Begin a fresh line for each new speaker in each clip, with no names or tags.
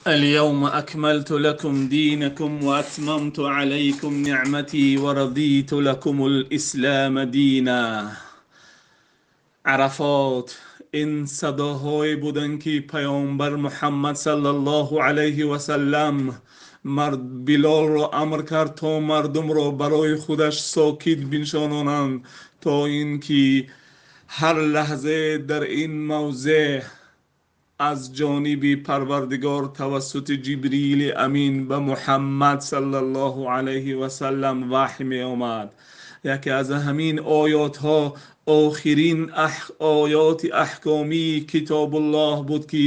اليوم أكملت لكم دينكم وأتممت عليكم نعمتي ورضيت لكم الإسلام دينا. عرفات ин садоҳое буданд, ки паёмбар Муҳаммад саллаллоҳу алайҳи васаллам мард Билолро амр кард, то мардумро барои худаш сокит биншононанд, то ин ки ҳар лаҳзе дар ин мавзеъ аз ҷониби Парвардигор тавассути Ҷибрили Амин ба Муҳаммад саллаллоҳу алайҳи васаллам ваҳй меомад. Яке аз ҳамин оётҳо охирин оёти аҳкомии Китобуллоҳ буд, ки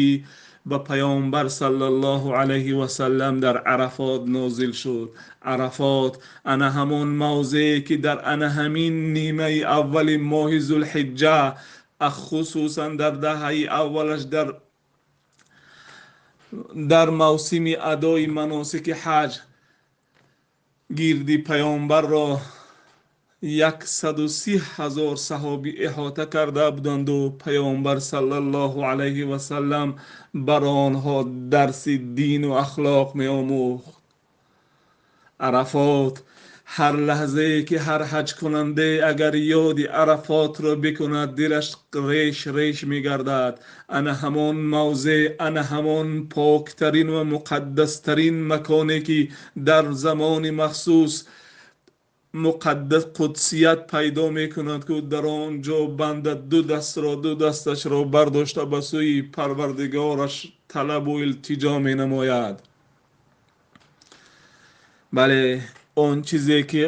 ба паёмбар саллаллоҳу алайҳи васаллам дар Арафот нозил шуд. Арафот ана ҳамон мавзее, ки дар ана ҳамин нимаи аввали моҳи Зулҳиҷҷа, хусусан дар даҳаи аввалаш, дар мавсими адои маносики ҳаҷ, гирди паёмбарро 130 000 саҳобӣ иҳота карда буданду паёмбар саллаллоҳу алайҳи васаллам бар онҳо дарси дину ахлоқ меомӯхт. Арафот, ҳар лаҳзае ки ҳар ҳаҷкунанде агар ёди Арафотро бикунад, дилаш реш реш мегардад. Ана ҳамон мавзеъ, ана ҳамон поктарин ва муқаддастарин маконе, ки дар замони махсус муқаддас қудсият пайдо мекунад, ку дар он ҷо банда ду дасташро бардошта ба сӯи Парвардигораш талабу илтиҷо менамояд. Бале, он чизе ки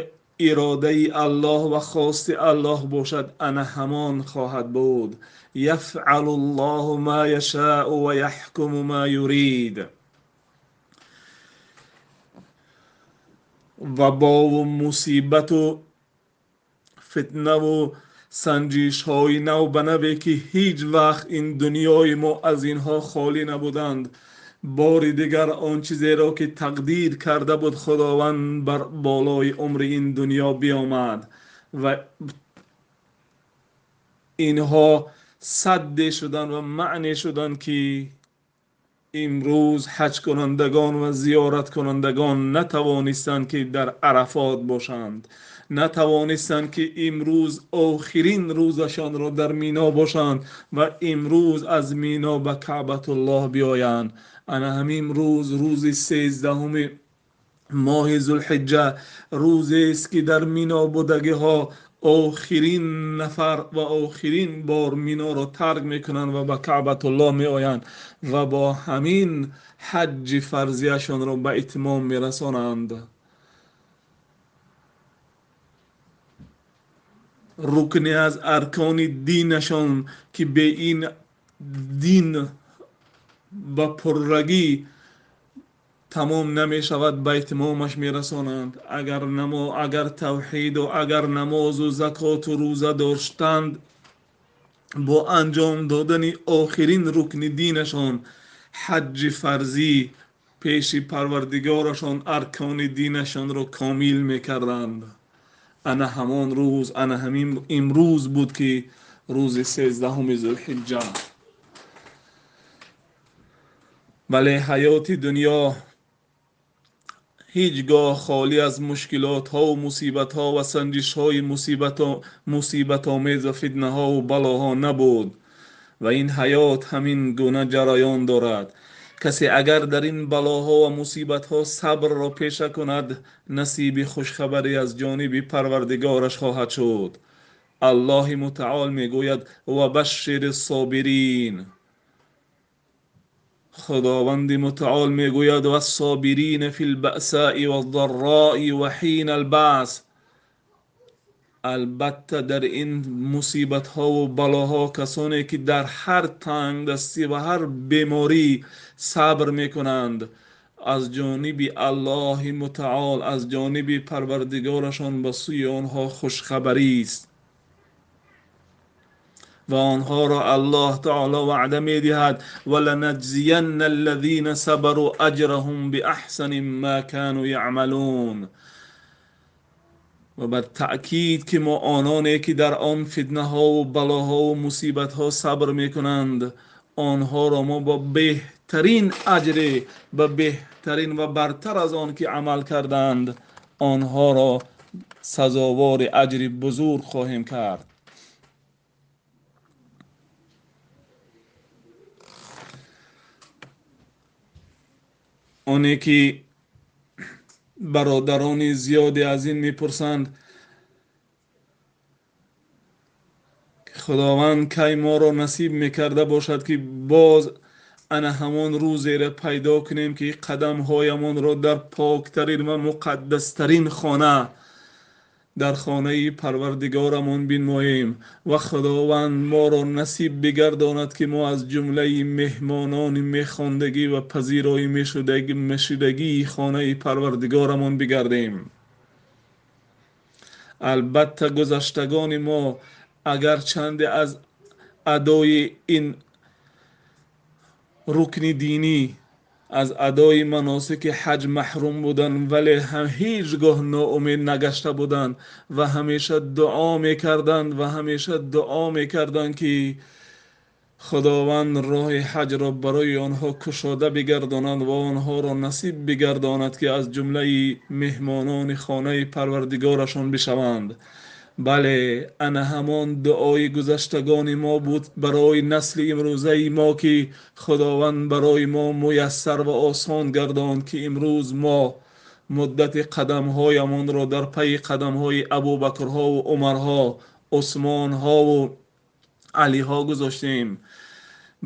иродаи Аллоҳ ва хости Аллоҳ бошад, ана ҳамон хоҳад буд. Яфъалу ллоҳу ма яшаъу ва яҳкуму ма юрид. Вабову мусибату фитнаву санҷишҳои нав ба наве, ки ҳеҷ вақт ин дунёи мо аз инҳо холӣ набуданд, бори дигар он чизеро, ки тақдир карда буд Худованд, бар болои умри ин дунё биомад ва инҳо садде шуданд ва маъне шуданд, ки имрӯз ҳаҷкунандагон ва зиёраткунандагон натавонистанд, ки дар Арафот бошанд, натавонистанд, ки имрӯз охирин рӯзашонро дар Мино бошанд ва имрӯз аз Мино ба Каъбатуллоҳ биёянд. Ана ҳамин рӯз, рӯзи 13-уми моҳи Зулҳиҷҷа, рӯзест, ки дар Мино будагиҳо охирин нафар ва охирин бор Миноро тарк мекунанд ва ба Каъбатуллоҳ меоянд ва бо ҳамин ҳаҷҷи фарзияшонро ба итмом мерасонанд. Рукне аз аркони динашон, ки бе ин дин ба пуррагӣ тамом намешавад, ба итмомаш мерасонанд. Агар тавҳиду агар намозу закоту рӯза доштанд, бо анҷом додани охирин рукни динашон, ҳаҷҷи фарзӣ, пеши Парвардигорашон аркони динашонро комил мекарданд. Ана ҳамон рӯз, ана ҳамин имрӯз буд, ки рӯзи 13-уми Зулҳиҷҷа. Бале, ҳаёти дунё ҳеҷ гоҳ холӣ аз мушкилотҳову мусибатҳо ва санҷишҳои мусибатомез ва фитнаҳову балоҳо набуд ва ин ҳаёт ҳамин гуна ҷараён дорад. Касе агар дар ин балоҳо ва мусибатҳо сабрро пеша кунад, насиби хушхабарӣ аз ҷониби Парвардигораш хоҳад шуд. Аллоҳи мутаол мегӯяд: ва башшири собирин. Худованди мутаол мегӯяд: вассобирина фи лбаъсаи ваддаррои ва ҳина албаъс. Албатта, дар ин мусибатҳову балоҳо касоне, ки дар ҳар тангдастӣ ва ҳар беморӣ сабр мекунанд, аз ҷониби Аллоҳи мутаол, аз ҷониби Парвардигорашон ба сӯи онҳо хушхабарист ва онҳоро Аллоҳ таоло ваъда медиҳад: валанаҷзиянна аллазина сабару аҷраҳум биаҳсани ма кану яъмалун. Ва бар таъкид, ки мо ононе, ки дар он фитнаҳову балоҳову мусибатҳо сабр мекунанд, онҳоро мо бо беҳтарин беҳтарин аҷре, ба беҳтарин ва бартар аз он ки амал карданд, онҳоро сазовори аҷри бузург хоҳем кард. Оне ки бародарони зиёде аз ин мепурсанд, Худованд кай моро насиб мекарда бошад, ки боз ана ҳамон рӯзеро пайдо кунем, ки қадамҳоямонро дар поктарин ва муқаддастарин хона, дар хонаи Парвардигорамон бинмоем ва Худованд моро насиб бигардонад, ки мо аз ҷумлаи меҳмонони мехондагӣ ва пазироӣ мешудагии хонаи Парвардигорамон бигардем. Албатта гузаштагони мо агарчанде аз адои ин рукни динӣ, аз адои маносики ҳаҷ маҳрум буданд, вале ҳам ҳеҷ гоҳ ноумед нагашта буданд ва ҳамеша дуо мекарданд ва ҳамеша дуо мекарданд, ки Худованд роҳи ҳаҷро барои онҳо кушода бигардонад ва онҳоро насиб бигардонад, ки аз ҷумлаи меҳмонони хонаи Парвардигорашон бишаванд. Бале, ана ҳамон дуои гузаштагони мо буд барои насли имрӯзаи мо, ки Худованд барои мо муяссар ва осон гардонд, ки имрӯз мо муддати қадамҳоямонро дар пайи қадамҳои Абубакрҳову Умарҳо, Усмонҳову Алиҳо гузоштем.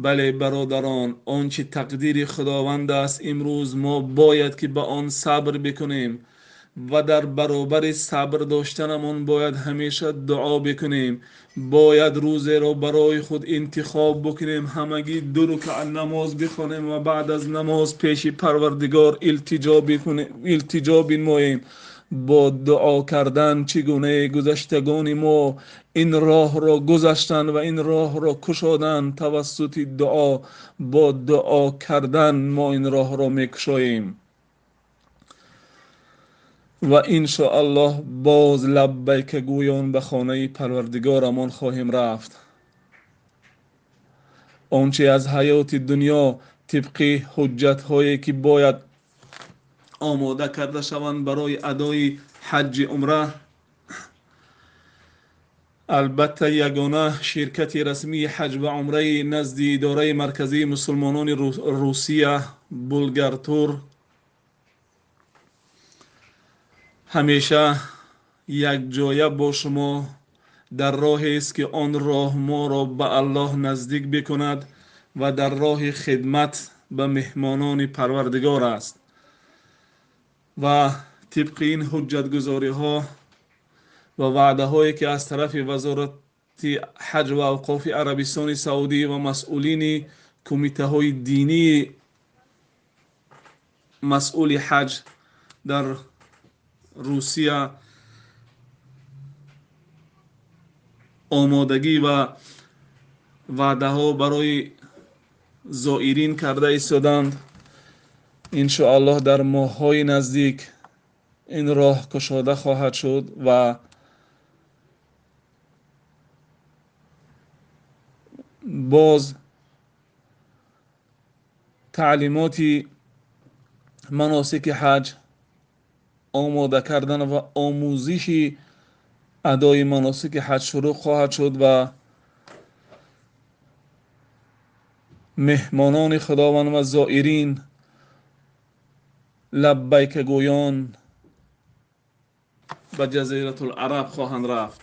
Бале бародарон, он чи тақдири Худованд аст, имрӯз мо бояд ки ба он сабр бикунем ва дар баробари сабр доштанамон бояд ҳамеша дуо бикунем. Бояд рӯзеро барои худ интихоб бикунем, ҳамагӣ 2 ракъат намоз бихонем ва баъд аз намоз пеши Парвардигор илтиҷо бинмоем. Бо дуо кардан чӣ гуна гузаштагони мо ин роҳро гузаштанд ва ин роҳро кушоданд, тавассути дуо, бо дуо кардан мо ин роҳро мекушоем ва иншоаллоҳ боз лаббайка гӯён ба хонаи Парвардигорамон хоҳем рафт. Он чи аз ҳаёти дунё тибқи ҳуҷҷатҳое ки бояд омода карда шаванд барои адои ҳаҷҷи умра, албатта ягона ширкати расмии ҳаҷ ва умраи назди идораи марказии мусулмонони Русия Булгартур ҳамеша якҷоя бо шумо дар роҳест, ки он роҳ моро ба Аллоҳ наздик бикунад ва дар роҳи хидмат ба меҳмонони Парвардигор аст. Ва тибқи ин ҳуҷҷатгузориҳо ва ваъдаҳое ки аз тарафи вазорати ҳаҷ ва авқофи Арабистони Саудӣ ва масъулини кумитаҳои динии масъули ҳаҷ дар Русия омодагӣ ва ваъдаҳо барои зоирин карда истоданд, иншоаллоҳ дар моҳҳои наздик ин роҳ кушода хоҳад шуд ва боз таълимоти маносики ҳаҷ омода кардан ва омӯзиши адои маносики ҳаҷ шурӯъ хоҳад шуд ва меҳмонони Худованд ва зоирин лаббайкагӯён ба Ҷазиратул-Араб хоҳанд рафт.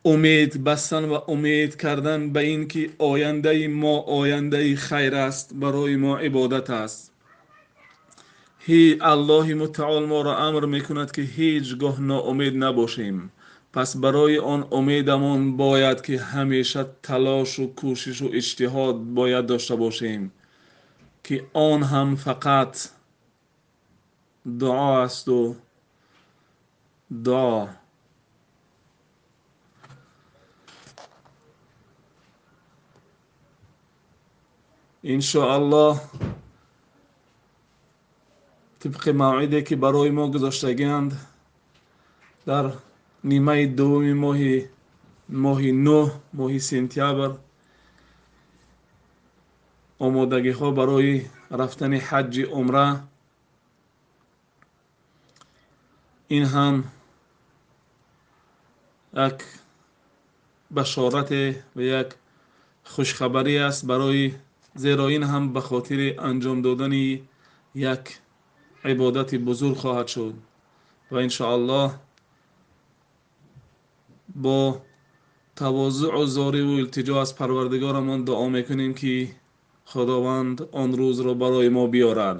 Умед бастан ва умед кардан ба ин ки ояндаи мо ояндаи хайр аст, барои мо ибодат аст. Аллоҳи мутаол моро амр мекунад, ки ҳеҷ гоҳ ноумед набошем. Пас барои он умедамон бояд ки ҳамеша талошу кӯшишу иҷтиҳод бояд дошта бошем, ки он ҳам фақат дуо асту дуо. Иншоаллоҳ тибқи мавъиде ки барои мо гузоштагианд, дар нимаи дуввуми моҳи Моҳи нӯҳ, моҳи сентябр, омодагиҳо барои рафтани ҳаҷҷи умра. Ин ҳам як башорате ва як хушхабарӣ аст барои, зеро ин ҳам ба хотири анҷом додани як ибодати бузург хоҳад шуд ва иншоаллоҳ бо тавозӯъу зориву илтиҷо аз Парвардигорамон дуо мекунем, ки Худованд он рӯзро барои мо биёрад.